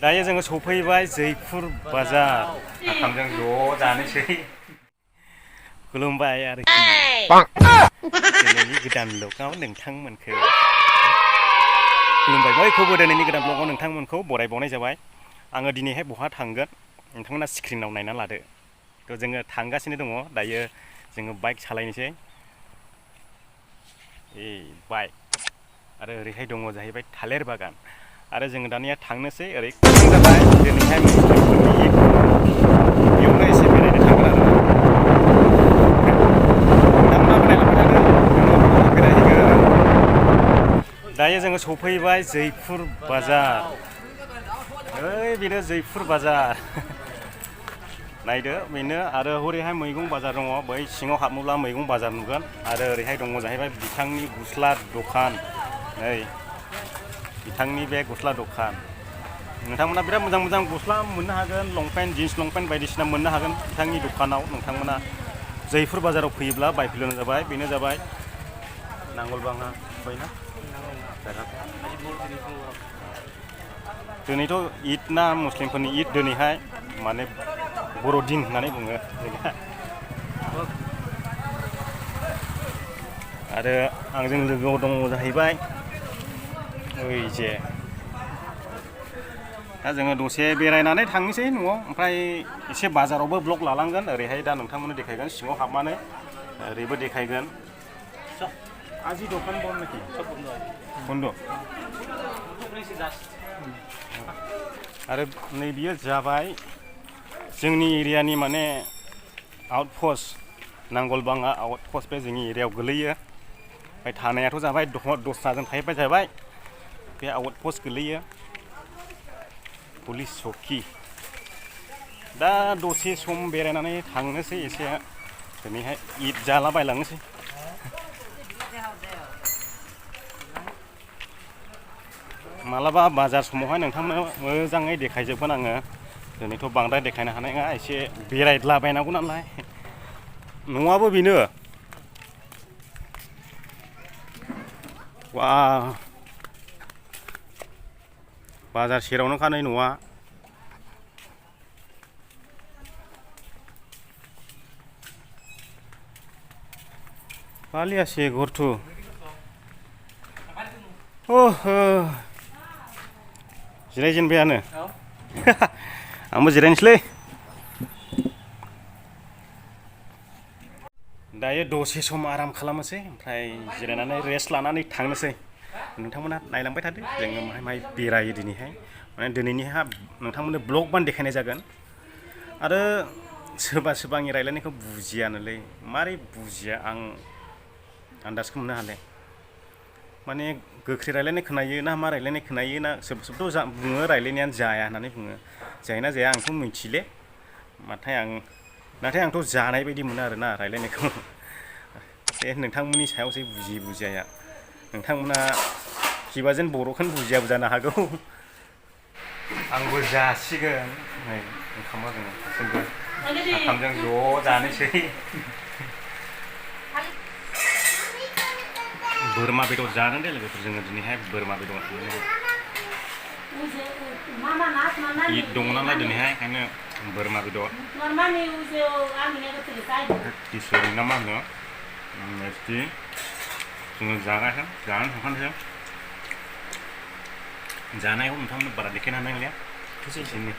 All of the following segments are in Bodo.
दायो जोङो सफैबाय जयपुर बाजार आखामजों ज' जानोसै खुलुमबाय आरोखि दिनैनि गोदान ब्लगाव नोंथांमोनखौ खुलुमबाय बयखौबो दिनैनि गोदान ब्लगाव नोंथांमोनखौ बरायबावनाय जाबाय आङो दिनैहाय बहा थांगोन नोंथांमोना स्क्रिनाव नायना लादो थ' जोङो थांगासिनो दङ दायो जोङो बाइक सालायनोसै बाइक आरो ओरैहाय दङ जाहैबाय थालिर बागान आरो जोङो दानिया थांनोसै ओरै जाबाय दिनैहाय बेयावनो एसे बेरायनो थांगोन आरो बेरायहैगोन दायो जोङो सफैबाय जयपुर बाजार ओइ बेनो जयपुर बाजार नायदो बेनो आरो हरैहाय मैगं बाजार दङ बै सिङाव हाबोब्ला मैगं बाजार नुगोन आरो ओरैहाय दङ जाहैबाय बिथांनि गस्ला दखान नै बिथांनि बे गस्ला दखान नोंथांमोना बिराद मोजां मोजां गस्ला मोननो हागोन लंपेन्ट जिन्स लंपेन्ट बायदिसिना मोननो हागोन बिथांनि दखानाव नोंथांमोना जयपुर बाजाराव फैयोब्ला बायफैब्लानो जाबाय बेनो जाबाय नांगल बाङा बायना दिनैथ' ईद ना मुस्लिमफोरनि ईद दिनैहाय माने बर'दिन होननानै बुङो आरो आंजों लोगोआव दङ जाहैबाय ओइ जे दा जोङो दसे बेरायनानै थांनोसै न'आव ओमफ्राय एसे बाजारावबो ब्लग लालांगोन ओरैहाय दा नोंथांमोननो देखायगोन सिङाव हाबनानै ओरैबो देखायगोन आजि दखान बन्द नाखि बन्द आरो नै बियो जाबाय जोंनि एरियानि माने आउटपस्ट नांगलबाङा आउटपस्ट बे जोंनि एरियायाव गोलैयो ओमफ्राय थानायाथ' जाबाय दस्राजों थाहैबाय जाबाय बे आउटपस्ट गोलैयो पुलिस चौकी दा दसे सम बेरायनानै थांनोसै एसे दिनैहाय ईद जालाबायलांनोसै मालाबा बाजार समावहाय नोंथांमोननो मोजाङै देखायजोबगोन आङो दिनैथ' बांद्राय देखायनो हानाय नङा एसे बेरायद्लाबायनांगौ नालाय न'आबो बेनो वा बाजार सेरावनो खानाय न'आ पालियासे गरथु जिरायजेनबायानो आंबो जिरायनोसैलै दायो दसे सम आराम खालामनोसै ओमफ्राय जिरायनानै रेस्ट लानानै थांनोसै नोंथांमोना नायलांबाय थादो जोङो माहाय माहाय बेरायो दिनैहाय माने दिनैनिहा नोंथांमोननो ब्लग बान देखायनाय जागोन आरो सोरबा सोरबा आंनि रायलायनायखौ बुजियानोलै मारै बुजिया आं आन्दाजखौ मोननो हाले माने गोख्रै रायलायनाय खोनायो ना मा रायलायनाय खोनायो ना सोरबा सोरबाथ' बुङो रायलायनायानो जाया होननानै बुङो जायोना जाया आंथ' मिथिले नाथाय आंथ' जानाय बायदि मोनो आरोना रायलायनायखौ बे नोंथांमोननि सायावसो बुजियै बुजियाया नोंथांमोना किबाजेन बर'खौनो बुजियाबो जानो हागौ आंबो जासिगोन नै ओंखामा दङ दासिमबो ओंखामजों ज' जानोसै बोरमा बेदर जागोन दे लोगोफोर जोङो दिनैहाय बोरमा बेदर ईद दङ नालाय दिनैहाय ओंखायनो बोरमा बेदर किसुरि ना मा होनो बिदि जोङो जानानै थांखानोसै जानायाव नोंथांमोन बारा देखायनो हानाय नंलिया एसेनि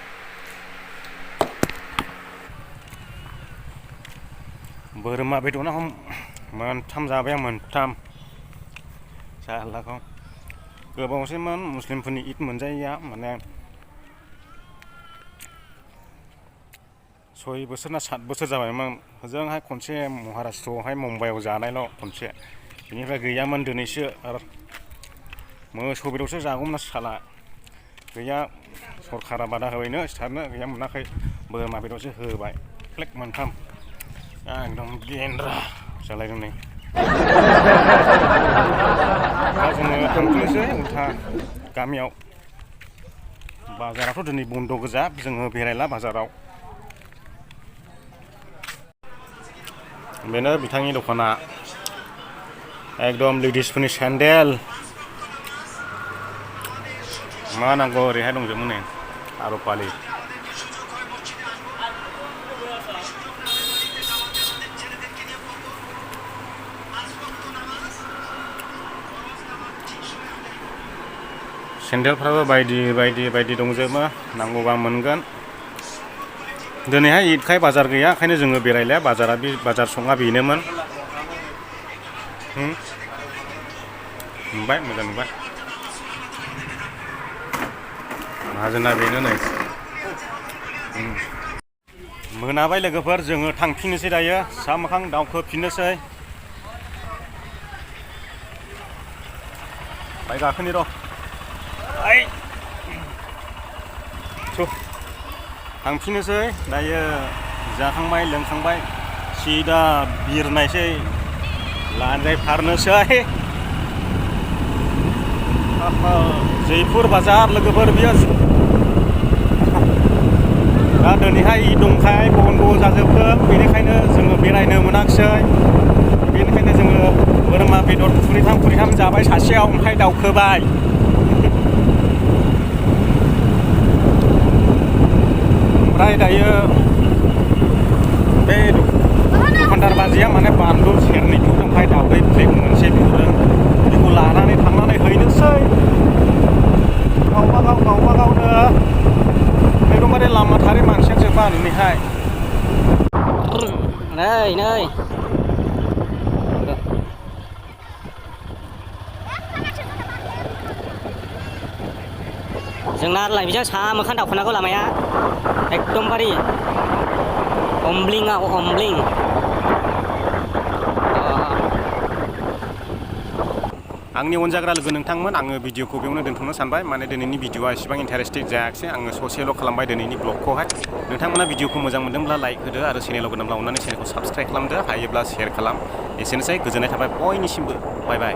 बोरमा बेदरना मोनथाम जाबाय आं मोनथाम जारलाखौ गोबावसैमोन मुस्लिमफोरनि ईद मोनजायैया माने 6 बोसोर ना 7 बोसोर जाबायमोन हजोंहाय खनसे महाराष्ट्रआवहाय मुम्बाइआव जानायल' खनसे बेनिफ्राय गैयामोन दिनैसो आरो मोसौ बेदरसो जागौमोन साला गैया सरकारा बादा होबायनो सिथारनो गैया मोनाखै बोरमा बेदरसो होबाय प्लेट मोनथाम एकदम गेन्द्रा जालायदों नै दा जोङो थांफिनोसै उल्था गामियाव बाजाराथ' दिनै बन्द' गोजा जोङो बेरायला बाजाराव बेनो बिथांनि दखाना एकदम लेडिसफोरनि सेन्देल मा नांगौ ओरैहाय दंजोबो नै आरो पालि सेन्देलफ्राबो बायदि बायदि दंजोबो नांगौबा मोनगोन दिनैहाय ईदखाय बाजार गैया ओंखायनो जोङो बेरायला बाजार सङा बेनोमोन नुबाय मोजां नुबाय माहाजोना बेनो नै मोनाबाय लोगोफोर जोङो थांफिननोसै दायो सा मोखां दावखोफिननोसै बाइक गाखोनि र' थांफिननोसै दायो जाखांबाय लोंखांबाय सिदा बिरनायसै लानजाय फारनोसै जयपुर बाजार लोगोफोर बियो दा दिनैहाय दंखाय बन्द जाजोबदों बेनिखायनो जोङो बेरायनो मोनाखिसै बेनिखायनो जोङो बोरमा बेदर खुरैथाम जाबाय सासेयाव ओमफ्राय दावखोबाय ओमफ्राय दायो बे दखानदार बाजैया माने बानलु सेरनै बिहरदों ओमफ्राय दावदै प्लेट मोनसे बिहरदों बेखौ लानानै थांनानै हैनोसै गावबा गावनो एकदमबारे लामाथारि मानसियानो जोबा दिनैहाय नै जोंना लाइफजों सा मोखां दावखोनांगौ लामाया एकदमबारे अमब्लिं आंनि अनजाग्रा लोगो नोंथांमोन आङो भिडिअखौ बेयावनो दोनथ'नो सानबाय माने दिनैनि भिडिअआ एसेबां इन्टारेस्टिं जायाखिसै आङो ससेल' खालामबाय दिनैनि ब्लगखौहाय नोंथांमोना भिडिअखौ मोजां मोनदोंब्ला लाइक होदो आरो चेनेलाव गोदानब्ला अननानै चेनेलखौ साबस्क्राइब खालामदो हायोब्ला शेयार खालाम एसेनोसै गोजोननाय थाबाय बयनिसिमबो बाय बाय